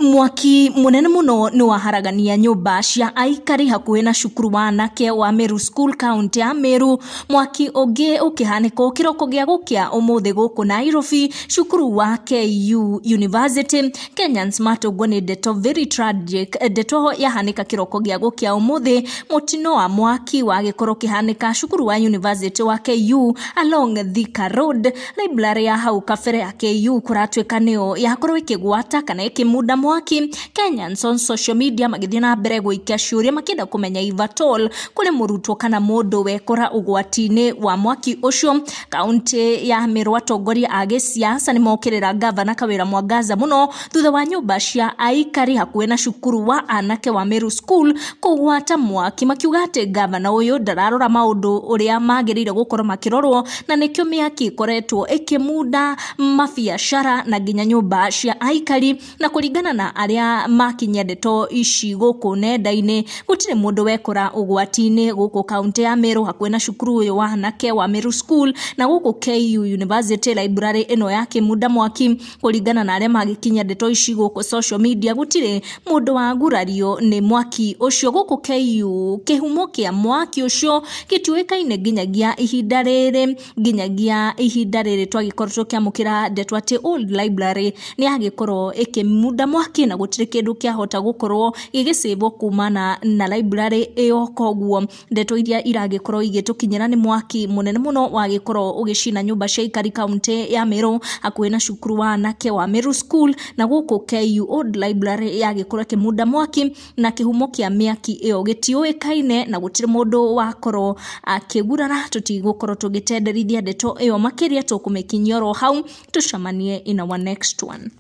Mwaki mũnene mũno nĩ waharagania nyũmba cia aikari hakuhĩ na cukuru wa anake wa Meru School kaũntĩ ya Meru. Mwaki ũngĩ ũkĩhanĩka o kĩroko gĩa gũkĩa ũmũthĩ gũkũ Nairobi, cukuru wa KU University. Kenyans matũngwo nĩ ndeto very tragic, ndeto yahanĩka kĩroko gĩa gũkĩa ũmũthĩ, mũtino wa mwaki wagĩkorwo ũkĩhanĩka cukuru wa University wa KU along Thika Road. Library ya hau kabere ya KU kũratuĩka nĩyo yakorwo ĩkĩgwata kana ĩkĩmunda mwaki. Kenyans on social media magĩthiĩ na mbere gũikia ciũria makĩenda kũmenya if at all kũrĩ mũrutwo kana mũndũ wekora ũgwati-inĩ wa mwaki ũcio. Kaũntĩ ya Meru atongoria a gĩsiasa nĩmokĩrĩra ngavana Kawĩra Mwangaza mũno thutha wa nyũmba cia aikari hakuhĩ na cukuru wa anake wa Meru School kũgwata mwaki, makiuga atĩ ngavana ũyũ ndararora maũndũ ũrĩa magĩrĩire gũkorwo makĩrorwo na nĩkĩo mĩaki ĩkoretwo ĩkĩmunda mabiacara na nginya nyũmba cia aikari. Na kũringana na arĩa makinyia ndeto ici gũkũ nenda-inĩ, gũtirĩ mũndũ wekora ũgwati-inĩ gũkũ kaũntĩ ya Meru hakuhĩ na cukuru ũyũ wa anake wa Meru School na gũkũ KU University library ĩno ya kĩmunda mwaki. Kũringana na arĩa magĩkinyia ndeto ici gũkũ social media, gũtirĩ mũndũ wagurario nĩ mwaki ũcio gũkũ KU. Kĩhumo kĩa mwaki ũcio gĩtiũĩkaine nginyagia ihinda rĩrĩ, nginyagia ihinda rĩrĩ twagĩkorwo tũkĩamũkĩra ndeto atĩ Old Library nĩ yagĩkorwo ĩkĩmunda mwaki na gũtirĩ kĩndũ kĩahota gũkorwo gĩgĩcĩvwo kumana na library ĩyo. Koguo ndeto iria iragĩkorwo igĩtũkinyĩra nĩ mwaki mũnene mũno wagĩkorwo ũgĩcina nyũmba cia aikari kaũntĩ ya Meru hakuhĩ na cukuru wa anake wa Meru School na gũkũ KU Old Library yagĩkorwo ĩkĩmunda mwaki na kĩhumo kĩa mĩaki ĩyo gĩtiũĩkaine na gũtirĩ mũndũ wakorwo akĩgurara. Tũtigũkorwo tũgĩtenderithia ndeto ĩyo makĩria, tũkũmĩkinyia oro hau, tũcemanie in our next one.